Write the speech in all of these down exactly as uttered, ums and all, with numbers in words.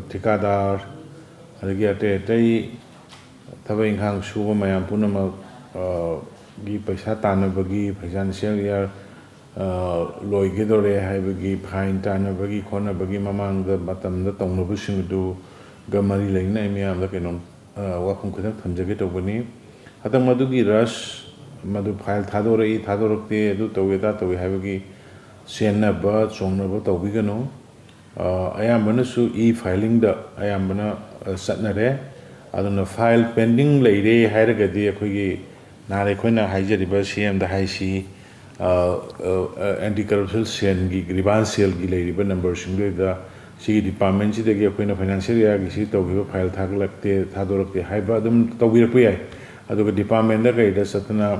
ꯊꯤꯀꯥꯗꯥꯔ, ꯑꯗꯒꯤ ꯑꯇꯩ ꯑꯇꯩ ꯊꯕꯛ ꯏꯪꯈꯥꯡ ꯁꯨꯕ ꯃꯌꯥꯝ ꯄꯨꯝꯅꯃꯛ, ꯑ, ꯒꯤ ꯄꯩꯁꯥ ꯇꯥꯟꯅꯕꯒꯤ, ꯐꯥꯏꯅꯥꯟꯁꯤꯌꯦꯜ ꯏꯌꯥꯔ, ꯑ, ꯂꯣꯏꯒꯗꯧꯔꯦ ꯍꯥꯏꯕꯒꯤ ꯐꯥꯏꯟ ꯇꯥꯟꯅꯕꯒꯤ ꯈꯣꯠꯅꯕꯒꯤ ꯃꯃꯥꯡꯗ ꯃꯇꯝꯗ ꯇꯧꯅꯕꯁꯤꯡ ꯑꯗꯨꯒ ꯃꯔꯤ ꯂꯩꯅꯅ ꯑꯩ ꯃꯤꯌꯥꯝꯗ ꯀꯩꯅꯣꯝ, ꯑ, ꯋꯥꯐꯝ ꯈꯤꯇꯪ ꯊꯝꯖꯒꯦ ꯇꯧꯕꯅꯤ꯫ ꯍꯟꯗꯛ ꯃꯗꯨꯒꯤ ꯔꯁ, ꯃꯗꯨ ꯐꯥꯏꯜ ꯊꯥꯗꯣꯔꯛꯏ, ꯊꯥꯗꯣꯔꯛꯇꯦ, ꯑꯗꯨ ꯇꯧꯏ, ꯑꯗꯥ ꯇꯧꯏ ꯍꯥꯏꯕꯒꯤ ꯆꯦꯟꯅꯕ ꯆꯣꯡꯅꯕ ꯇꯧꯕꯤꯒꯅꯨ꯫ ꯑ, ꯑꯌꯥꯝꯕꯅꯁꯨ ꯏ ꯐꯥꯏꯂꯤꯡꯗ ꯑꯌꯥꯝꯕꯅ, ꯑ, ꯆꯠꯅꯔꯦ꯫ ꯑꯗꯨꯅ ꯐꯥꯏꯜ ꯄꯦꯟꯗꯤꯡ ꯂꯩꯔꯦ ꯍꯥꯏꯔꯒꯗꯤ ꯑꯩꯈꯣꯏꯒꯤ ꯅꯍꯥꯟ ꯑꯩꯈꯣꯏꯅ ꯍꯥꯏꯖꯔꯤꯕ ꯁꯤ ꯑꯦꯝꯗ ꯍꯥꯏꯁꯤ, ꯑ, ꯑ, ꯑ, ꯑꯦꯟꯇꯤ ꯀꯔꯞꯁꯟ ꯁꯦꯜꯒꯤ, ꯒ꯭ꯔꯤꯚꯥꯟꯁ ꯁꯦꯜꯒꯤ ꯂꯩꯔꯤꯕ ꯅꯝꯕꯔꯁꯤꯡꯗꯨꯗ ꯁꯤꯒꯤ ꯗꯤꯄꯥꯔꯠꯃꯦꯟꯁꯤꯗꯒꯤ ꯑꯩꯈꯣꯏꯅ ꯐꯥꯏꯅꯥꯟꯁꯤꯌꯦꯜ ꯏꯌꯥꯔꯒꯤ ꯁꯤ ꯇꯧꯈꯤꯕ ꯐꯥꯏꯜ ꯊꯥꯒꯠꯂꯛꯇꯦ, ꯊꯥꯗꯣꯔꯛꯇꯦ ꯍꯥꯏꯕ ꯑꯗꯨꯝ ꯇꯧꯕꯤꯔꯛꯄ ꯌꯥꯏ꯫ ꯑꯗꯨꯒ ꯗꯤꯄꯥꯔꯠꯃꯦꯟꯗ ꯀꯩꯗ ꯆꯠꯇꯅ,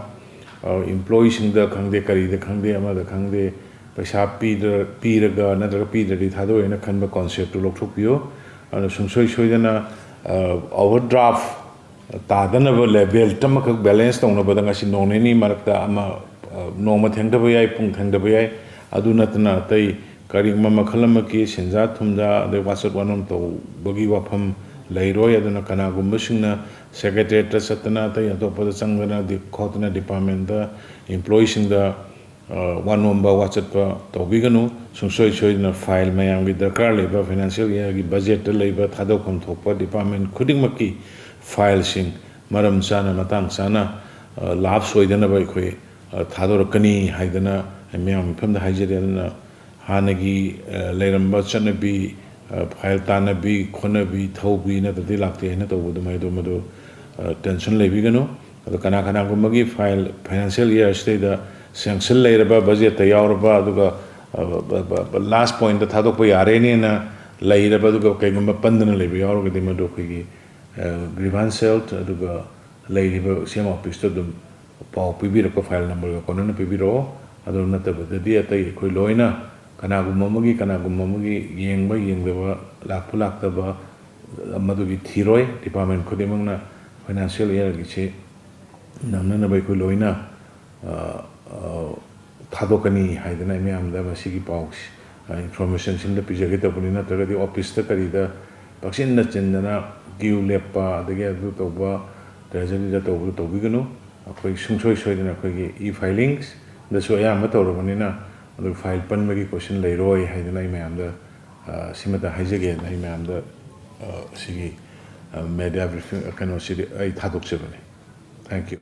ꯑ, ꯏꯝꯄ꯭ꯂꯣꯌꯤꯁꯤꯡꯗ ꯈꯪꯗꯦ, ꯀꯔꯤꯗ ꯈꯪꯗꯦ, ꯑꯃꯗ ꯈꯪꯗꯦ, ꯄꯩꯁꯥ ꯄꯤꯗ-, ꯄꯤꯔꯒ ꯅꯠꯇ꯭ꯔꯒ ꯄꯤꯗ꯭ꯔꯗꯤ ꯊꯥꯗꯣꯛꯑꯦꯅ ꯈꯟꯕ ꯀꯣꯟꯁꯦꯞꯇꯨ ꯂꯧꯊꯣꯛꯄꯤꯌꯨ꯫ ꯑꯗꯨꯅ ꯁꯨꯡꯁꯣꯏ ꯁꯣꯏꯗꯅ, ꯑ, ꯑꯣꯚꯔꯗ꯭ꯔꯥꯐ ꯇꯥꯗꯅꯕ ꯂꯦ-, ꯕꯦꯜꯠ ꯑꯃꯈꯛ ꯕꯦꯂꯦꯟꯁ ꯇꯧꯅꯕꯗ ꯉꯁꯤ ꯅꯣꯡ ꯅꯤꯅꯤ ꯃꯔꯛꯇ ꯑꯃ, ꯑ, ꯅꯣꯡꯃ ꯊꯦꯡꯊꯕ ꯌꯥꯏ, ꯄꯨꯡ ꯊꯦꯡꯊꯕ ꯌꯥꯏ꯫ ꯑꯗꯨ ꯅꯠꯇꯅ ꯑꯇꯩ ꯀꯔꯤꯒꯨꯝꯕ ꯃꯈꯜ ꯑꯃꯒꯤ ꯁꯦꯟꯖꯥ ꯊꯨꯝꯖꯥ ꯑꯗꯩ ꯋꯥꯆꯠ ꯋꯥꯅꯣꯝ ꯇꯧꯕꯒꯤ ꯋꯥꯐꯝ ꯂꯩꯔꯣꯏ꯫ ꯑꯗꯨꯅ ꯀꯅꯥꯒꯨꯝꯕꯁꯤꯡꯅ ꯁꯦꯀ꯭ꯔꯦꯇꯔꯤꯌꯦꯠꯇ ꯆꯠꯇꯅ ꯑꯇꯩ ꯑꯇꯣꯞꯄꯗ ꯆꯪꯗꯅ ꯗꯤ-, ꯈꯣꯠꯇꯅ ꯗꯤꯄꯥꯔꯠꯃꯦꯟꯗ ꯏꯝꯄ꯭ꯂꯣꯌꯤꯁꯤꯡꯗ, ꯑ, ꯋꯥꯅꯣꯝꯕ ꯋꯥꯆꯠꯄ ꯇꯧꯕꯤꯒꯅꯨ꯫ ꯁꯨꯡꯁꯣꯏ ꯁꯣꯏꯗꯅ ꯐꯥꯏꯜ ꯃꯌꯥꯝꯒꯤ ꯗꯔꯀꯥꯔ ꯂꯩꯕ ꯐꯥꯏꯅꯥꯟꯁꯤꯌꯦꯜ ꯏꯌꯥꯔꯒꯤ ꯕꯖꯦꯠꯇ ꯂꯩꯕ ꯊꯥꯗꯣꯛꯐꯝ ꯊꯣꯛꯄ ꯗꯤꯄꯥꯔꯠꯃꯦꯟ ꯈꯨꯗꯤꯡꯃꯛꯀꯤ ꯐꯥꯏꯜꯁꯤꯡ ꯃꯔꯝ ꯆꯥꯅ, ꯃꯇꯥꯡ ꯆꯥꯅ, ꯑ, ꯂꯥꯞ ꯁꯣꯏꯗꯅꯕ ꯑꯩꯈꯣꯏ, ꯑ, ꯊꯥꯗꯣꯔꯛꯀꯅꯤ ꯍꯥꯏꯗꯅ ꯑꯩ ꯃꯌꯥꯝ ꯃꯤꯐꯝꯗ ꯍꯥꯏꯖꯔꯤ꯫ ꯑꯗꯨꯅ ꯍꯥꯟꯅꯒꯤ, ꯑ, ꯂꯩꯔꯝꯕ ꯆꯠꯅꯕꯤ, ꯑ, ꯐꯥꯏꯜ ꯇꯥꯟꯅꯕꯤ, ꯈꯣꯠꯅꯕꯤ, ꯊꯧꯕꯤ ꯅꯠꯇ꯭ꯔꯗꯤ ꯂꯥꯛꯇꯦ ꯍꯥꯏꯅ ꯇꯧꯕ ꯑꯗꯨꯃꯥꯏꯅ ꯇꯧꯕ ꯃꯗꯨ, ꯑ, ꯇꯦꯟꯁꯟ ꯂꯩꯕꯤꯒꯅꯨ꯫ ꯑꯗꯣ ꯀꯅꯥ ꯀꯅꯥꯒꯨꯝꯕꯒꯤ ꯐꯥꯏꯜ ꯐꯥꯏꯅꯥꯟꯁꯤꯌꯦꯜ ꯏꯌꯥꯔꯁꯤꯗꯩꯗ ꯁꯦꯡꯁꯟ ꯂꯩꯔꯕ, ꯕꯖꯦꯠꯇ ꯌꯥꯎꯔꯕ, ꯑꯗꯨꯒ, ꯑ, ꯕ-, ꯕ-, ꯕ-, ꯂꯥꯁ ꯄꯣꯏꯟꯠꯇ ꯊꯥꯗꯣꯛꯄ ꯌꯥꯔꯦꯅꯦꯅ ꯂꯩꯔꯕ, ꯑꯗꯨꯒ ꯀꯩꯒꯨꯝꯕ ꯄꯟꯗꯅ ꯂꯩꯕ ꯌꯥꯎꯔꯒꯗꯤ ꯃꯗꯨ ꯑꯩꯈꯣꯏꯒꯤ, ꯑ, ꯒ꯭ꯔꯤꯚꯥꯟꯁ ꯁꯦꯜ ꯑꯗꯨꯒ ꯂꯩꯔꯤꯕ ꯁꯤ ꯑꯦꯝ ꯑꯣꯐꯤꯁꯇ ꯑꯗꯨꯝ ꯄꯥꯎ ꯄꯤꯕꯤꯔꯛꯄ, ꯐꯥꯏꯜ ꯅꯝꯕꯔꯒ ꯀꯣꯟꯅꯅ ꯄꯤꯕꯤꯔꯛꯑꯣ꯫ ꯑꯗꯨ ꯅꯠꯇꯕꯗꯗꯤ ꯑꯇꯩ ꯑꯩꯈꯣꯏ ꯂꯣꯏꯅ ꯀꯅꯥꯒꯨꯝꯕ ꯑꯃꯒꯤ, ꯀꯅꯥꯒꯨꯝꯕ ꯑꯃꯒꯤ ꯌꯦꯡꯕ ꯌꯦꯡꯗꯕ, ꯂꯥꯛꯄ ꯂꯥꯛꯇꯕ, ꯃꯗꯨꯒꯤ ꯊꯤꯔꯣꯏ꯫ ꯗꯤꯄꯥꯔꯠꯃꯦꯟ ꯈꯨꯗꯤꯡꯃꯛꯅ ꯐꯥꯏꯅꯥꯟꯁꯤꯌꯦꯜ ꯏꯌꯥꯔꯒꯤꯁꯤ ꯅꯪꯅꯅꯕ ꯑꯩꯈꯣꯏ ꯂꯣꯏꯅ, ꯑ, ꯑ, ꯊꯥꯗꯣꯛꯀꯅꯤ ꯍꯥꯏꯗꯅ ꯑꯩ ꯃꯌꯥꯝꯗ ꯃꯁꯤꯒꯤ ꯄꯥꯎꯁꯤ ꯏꯟꯐꯣꯔꯃꯦꯁꯟꯁꯤꯡꯗ ꯄꯤꯖꯒꯦ ꯇꯧꯕꯅꯤ, ꯅꯠꯇ꯭ꯔꯒꯗꯤ ꯑꯣꯐꯤꯁꯇ ꯀꯔꯤꯗ ꯄꯪꯆꯤꯟꯗ ꯆꯤꯟꯗꯅ ꯀ꯭ꯌꯨ ꯂꯦꯞꯄ, ꯑꯗꯒꯤ ꯑꯗꯨ ꯇꯧꯕ, ꯇ꯭ꯔꯦꯖꯔꯤꯗ ꯇꯧꯕꯗꯨ ꯇꯧꯕꯤꯒꯅꯨ꯫ ꯑꯩꯈꯣꯏ ꯁꯨꯡꯁꯣꯏ ꯁꯣꯏꯗꯅ ꯑꯩꯈꯣꯏꯒꯤ ꯏ ꯐꯥꯏꯂꯤꯡꯁꯗꯁꯨ ꯑꯌꯥꯝꯕ ꯇꯧꯔꯕꯅꯤꯅ, ꯑꯗꯨ ꯐꯥꯏꯜ ꯄꯟꯕꯒꯤ ꯀꯣꯏꯁꯟ ꯂꯩꯔꯣꯏ ꯍꯥꯏꯗꯅ ꯑꯩ ꯃꯌꯥꯝꯗ, ꯑ, ꯁꯤꯃꯇ ꯍꯥꯏꯖꯒꯦꯅ ꯑꯩ ꯃꯌꯥꯝꯗ, ꯑ, ꯁꯤꯒꯤ, ꯑ, ꯃꯦꯗꯤꯌꯥ ꯕ꯭ꯔꯤꯐꯤꯡ, ꯀꯩꯅꯣꯁꯤꯗꯤ ꯑꯩ ꯊꯥꯗꯣꯛꯆꯕꯅꯤ꯫ Thank you꯫